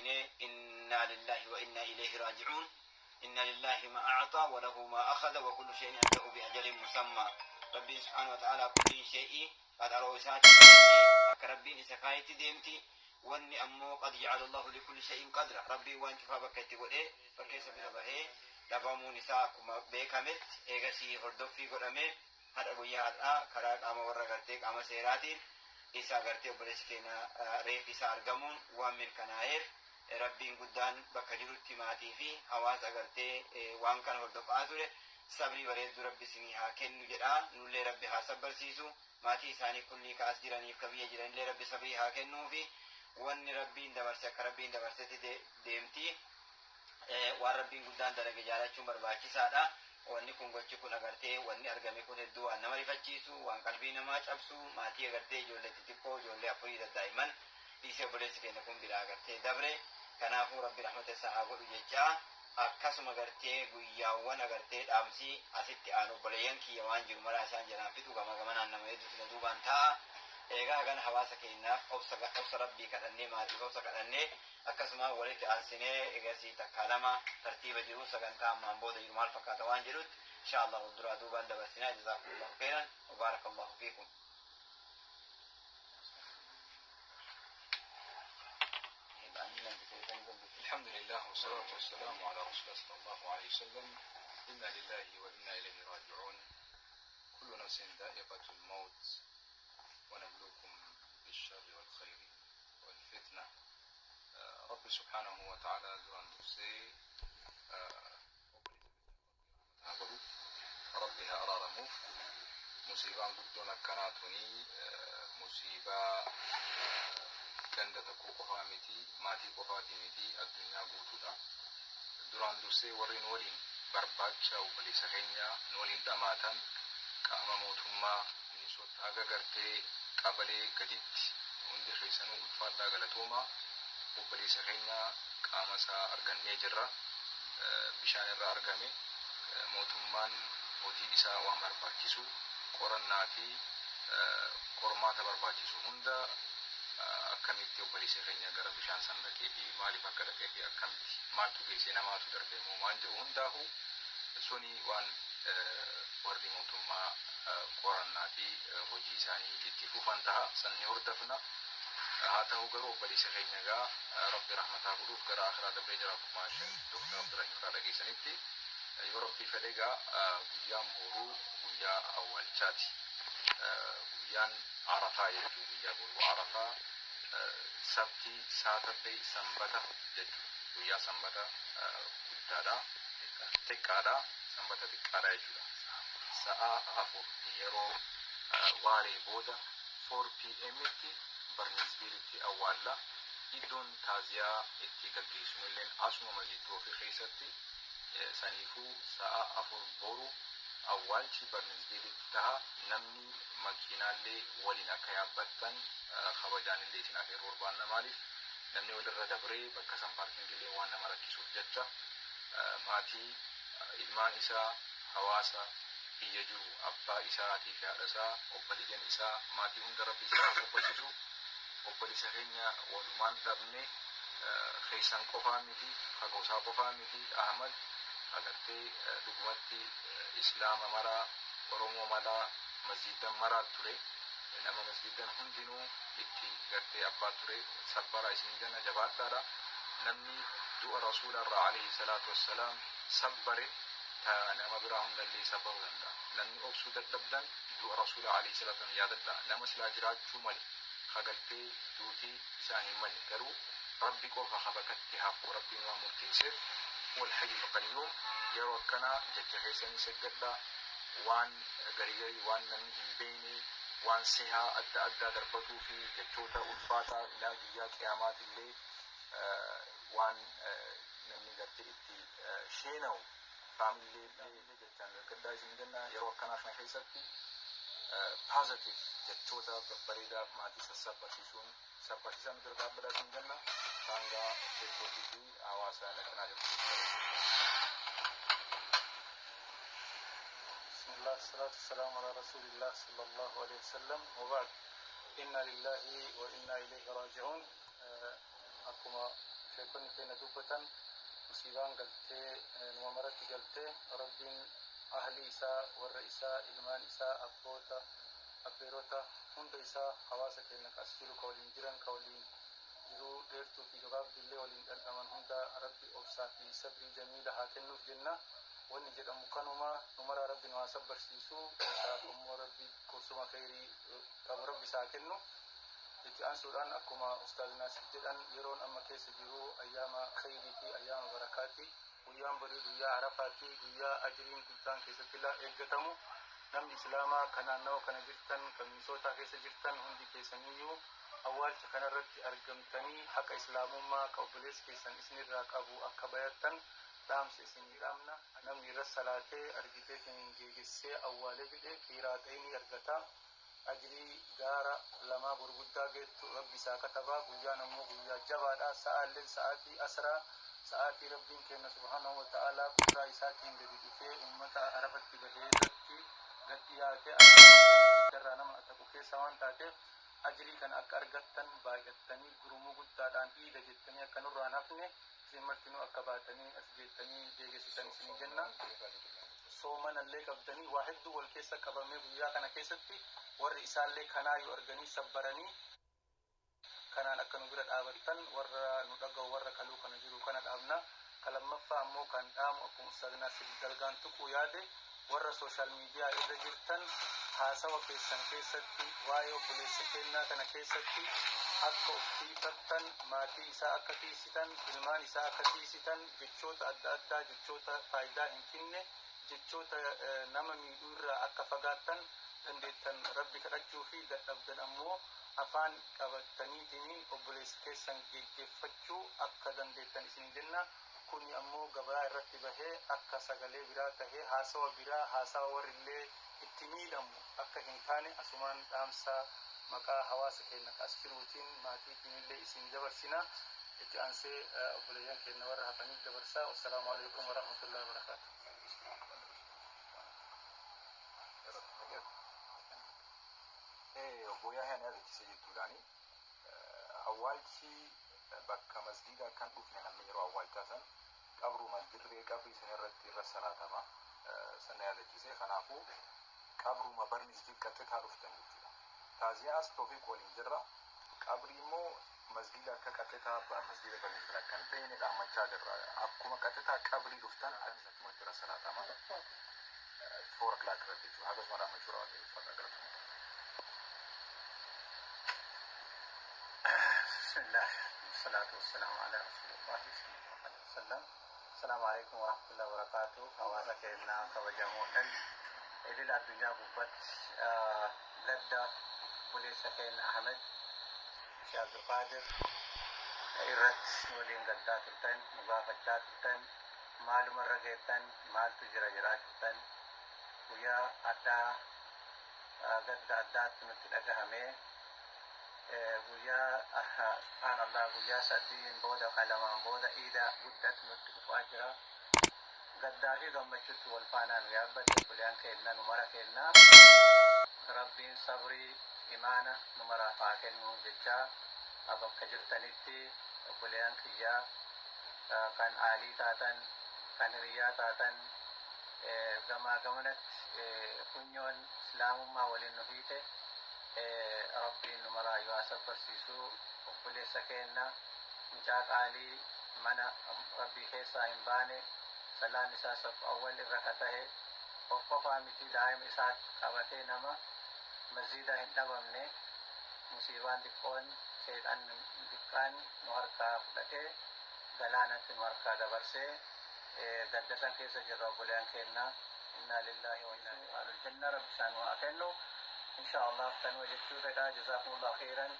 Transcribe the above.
Dursinee innaa lillaahi wa innaa ilayhi raaji'uun. Inna lillaahi ma a'axaa wa lahu ma akhadha wa kullu shay'in indahu bi ajalin musammaa. Rabbiin subhaanahu wa ta'aalaa kulliin shay'ii qaxaroo isaatiin deemti, akka Rabbiin isa kaayetti deemti. Wanni ammoo qad ja'ala Allahu likulli shay'in qadra. Rabbiin waan cufaa bakka itti godhee bakkeessa bira bahee dhabamuun isaa akkuma beekametti eegasii hordoffii godhamee hadha guyyaa har'aa karaa qaama warra gartee qaama seeraatiin isa gartee obboleessi keenya reeffi isaa argamuun waan mirkanaayeef, Rabbiin guddaan bakka jirutti maatii fi hawaasa gartee waan kana hordofaa ture sabrii bareedduu Rabbi isinii haa kennu jedha. Nullee Rabbi haa sabbarsiisu. Maatii isaanii kullii ka as jiraniif ka biyya jiranillee Rabbi sabrii haa kennuufi. Wanni Rabbiin dabarse akka Rabbiin dabarsetti deemti. Waan Rabbiin guddaan dalage jaalachuun barbaachisaadha. Wanni kun, gochi kun agartee, wanni argame kun hedduu waan nama rifachiisu, waan qalbii namaa cabsu. Maatii agartee ijoollee xixiqqoo, ijoollee afurii daddaa'iman dhiisee obboleessi keenya kun biraa agartee dabre. Kanaafuu Rabbi rahmata isaa haa godhu jecha, akkasuma gartee guyyaawwan agartee dhaamsi asitti aanu obboleeyyan kiyya waan jiru maraa isaan jalaan fixu. Gama gamanaan nama hedduutu na duubaan taa'a. Egaa gan hawaasa keenyaaf obsa, obsa Rabbii kadhannee, maatiif obsa kadhannee, akkasuma walitti aansinee egasii takkaa lama tartiiba jiru, sagantaa ammaan booda jiru maal fakkaata waan jedhutti insha Allah duraa duubaan dabarsinaa. Jazaakumullahu khairan wa barakallahu fiikum. الحمد لله والصلاة والسلام على رسول الله صلى الله عليه وسلم. إنا لله وإنا إليه راجعون. كل نفس ذائقة الموت ونبلوكم بالشر والخير والفتنة. رب سبحانه وتعالى duraan dursee Rabbi haa araaramuuf. Musiibaan guddoon akkanaa tuni musiibaa ganda tokko qofaa miti, maatii qofaatii miti, addunyaa guutuudha. Duraan dursee warri nu waliin barbaacha obboleessa keenya nu waliin dhamaatan, qaama mootummaa Minisoota haga gartee qabalee gaditti, hundi keessanuu ulfaadhaa, galatoomaa. Obboleessa keenya qaama isaa argannee jirra. Bishaan irraa argame. Mootummaan hojii isaa waan barbaachisu, qorannaa fi qormaata barbaachisu hunda, akkamitti obboleessa keenya gara bishaan san dhaqee fi maaliif akka dhaqee fi akkamitti maaltu geesse, namaatu darbe moo waan jedhu hundaafu, suni waan warri mootummaa qorannaa fi hojii isaanii itti fufan taha, san ni hordofna. Haa ta'u garuu obboleessa keenya gaa Rabbi rahmataa godhuuf gara akhiraa dabree jira. Akkuma Dr. Abdurrahim irraa dhageessanitti, yoo Rabbi fedhe gaa guyyaan boruu guyyaa awwaalchaati. Guyyaan Arafaa jechuu, guyyaa boruu Arafaa, sabti, Saturday, sanbata jechuudha. Guyyaa sanbata guddaadha, xiqqaadha, sanbata xiqqaadha jechuudha. Sa'a 4 yeroo waaree booda, 4 pm tti Burnsvilletti awwaalla. Iddoon taaziyaa itti gaggeessinulleen asuma masjidda ofii keessatti. Saniifuu sa'a 4 boru awwaalchi Burnsvilletti taha. Namni makiinaallee waliin akka yaabbattan kabajaanillee isin afeeruu barbaanna. Maaliif, namni walirra dabree bakka san parkingillee waan nama rakkisuuf jecha. Maatii, ilmaan isaa, hawaasa biyya jiru, abbaa isaatii fi haadha isaa, obboleeyyan isaa, maatii hunda Rabbi isaa obbolchisu. Obboleessa keenya walumaan dhabne. Keessan qofaa miti, hagoosaa qofaa miti. Ahmad agartee dhugumatti Islaama maraa, Oromoo maraa, masjidan maraa ture, nama masjidan hundinuu itti gartee abbaa ture. Sabbaraa isin jenna, jabaadhaadha. Namni du'a Rasuula irraa alayhi salaatu wassalaam sabbare ta nama biraa hundallee sabbaruu danda'a. Namni obsuu dadhabdan du'a Rasuula alayhi salaatu wassalaam yaadadha. Nama silaa jiraachuu male kagaltee duutii isaan hin malle, garuu Rabbi qofa habakatti hafu, Rabbiin waan murteesseef, huwal hayyul qayyuum. Yeroo akkanaa jecha keessanii seggadha. Waan garii garii, waan namni hin beekne, waan sehaa adda addaa darbatuu fi jechoota ulfaataa ilaa guyyaa qiyaamaatillee waan namni gartee itti sheena'u faamillee jechaan eeggadhaa isin jenna. Yeroo akkanaa kana keessatti positive jechoota babbareedaa maatii sassaabbarsiisuun sabbarsiisaa nu bira dhaabbataa isin jenna. Saangaa sheekootii fi hawaasa na cinaa jirtu. بسم الله، الصلاة والسلام على رسول الله صلى الله عليه وسلم، وبعد، إنا لله وإنا إليه راجعون. Akkuma Sheekonni keenya dubbatan, musiibaan galtee numa maratti galtee. Rabbiin ahlii isaa, warra isaa, ilmaan isaa, abboota, abbeerota hunda isaa, hawaasa keenya ka as jiru, ka waliin jiran, ka waliin jiruu dheertuu fi gabaabdullee waliin dhandhaman hunda Rabbi obsaa fi sabrii jamiila haa kennuuf jenna. Wanni jedhamu kanuma. Numaraa Rabbi nu haa sabbarsiisu, isaaf immoo Rabbi kursuma kheyrii qabu Rabbi isaa kennu. Itti aansuudhaan, akkuma Ustaaz Naasir jedhan, yeroon amma keessa jiru ayyaama kheyrii fi ayyaama barakaati. Guyyaan borii guyyaa Arafaati, guyyaa ajriin guddaan keessatti eeggatamu. Namni Islaamaa kan naannawa kana jirtan, kan Minisootaa keessa jirtan hundi keessaniyyuu awwaalcha kanarratti argamtanii haqa Islaamummaa ka obboleessi keessan isinirraa qabu akka bayattan dhaamsa isinii dhaamna. Namni irra salaatee argiteetiin geegessee awwaalee jedhe kiiraaxeenii argata, ajrii gaara lamaa gurguddaa geettu Rabbi isaa katabaa. Guyyaan ammoo guyyaa jabaadha. Sa'aalleen sa'aatii asraa, sa'aatii Rabbiin kenna subhaanahu wa ta'aalaa qudraa isaatiin gadi dhufee ummata Arafatti bahee irratti gad dhiyaate araarama nama ataqu keessa waan taateef, ajrii kana akka argattan baay'attanii gurmuu guddaadhaan dhiiga jettanii akka nurraan hafne isin martinuu akka baatanii as geettanii deegessitan isin jenna. Soomanallee qabdanii waa hedduu wal keessa qabamee guyyaa kana keessatti warri isaallee kanaa yoo arganii sabbaranii kanaan akka nu bira dhaabattan warra nu dhaga'u, warra kaluu kana jiru kana dhaabna. Ka lammaffaa ammoo kan dhaamu, akkuma Ustaaz Naasir dalgaan tuquu yaade, warra social media irra jirtan haasawa keessan keessatti waa'ee obboleessa kennaa kana keessatti akka of tiifattan, maatii isaa akka tiisitan, ilmaan isaa akka tiisitan, jechoota adda addaa, jechoota faayidaa hin finne, jechoota nama miidhuu irraa akka fagaattan, dandeettan Rabbi kadhachuu fi dadhabdan ammoo afaan qabattaniitiin obboleessa keessan geggeeffachuu akka dandeettan isin jenna. Kuni ammoo gabaa irratti bahee akka sagalee biraa tahee haasawa biraa, haasawa warri illee itti miidhamu akka hin taane asumaan dhaamsa maqaa hawaasa keenya as jiruutiin maatiitiin illee isin dabarsina. Itti aansee obboleeyyan keenya warra hafaniif dabarsaa. Wassalaamu alaikum warahmatullahi wabarakaatu. Obbo Yaahiyaan yaadachiise jechuudhaani, awwaalchi bakka masgiida kan dhufne namni yeroo awwaalchaa san qabruma dirree qabrii san irratti irra salaatama sana yaadachiise. Kanaafuu qabruma barni xiqqatte dhuftan jechuudha. Taaziyaa as Toofiq waliin jirra. Qabrii immoo masgiida akka qaxxitaa masgiida barni bira kan dheene dhaammachaa jirra. Akkuma qaxxitaa qabrii dhuftan achumatti irra salaatama. 4 o'clock irratti jechuudha. Hagasuma dhaammachuu raawwatee uffata galatama. بسم الله والصلاة والسلام على رسول الله صلى الله عليه وسلم. السلام عليكم ورحمة الله وبركاته. Hawaasa keenya kabajamoodhan idil addunyaa gubbatti, gadda obboleessa keenya Ahmed Sheekh Abdulqaadir irratti waliin gaddaa turtan, nu gaafachaa turtan, maalumarra geettan, maaltu jira jiraa turtan, guyyaa addaa gadda addaatti nutti dhagahamee, guyyaa, subhaanallah, guyyaa 3n booda, 2n booda iida guddatu nutti dhufaa jira. Gaddaa fi gammachuutti wal faanaa nu yaabbate. Obboleeyyan keenya nu mara kenna, Rabbiin sabrii imaana nu maraaf haa kennu jechaa, bakka jirtanitti obboleeyyan kiyyaa kan aalii taatan, kan hiriyyaa taatan, gamaa gamanatti funyoon Islaamummaa waliin nu hiite, Rabbiin nu maraa yoo haa sabbarsiisu. Obboleessa keenna mucaa qaalii mana Rabbii keessaa hin baane, salaan isaa saf awwal irra ka tahe, of qofaa miti daa'ima isaa qabatee nama masjida hin dhabamne, musiibaan xiqqoon, seexan xiqqaan nu harkaa fudhatee galaanatti nu harkaa dabarsee gadda san keessa jirra. Obboleeyyan keenna, innaa lillaahi wa innaa ilaihi janna Rabbi isaan haa kennu insha Allah. Kanuma jechuu fedhaa. Jazaakumullahu khairan.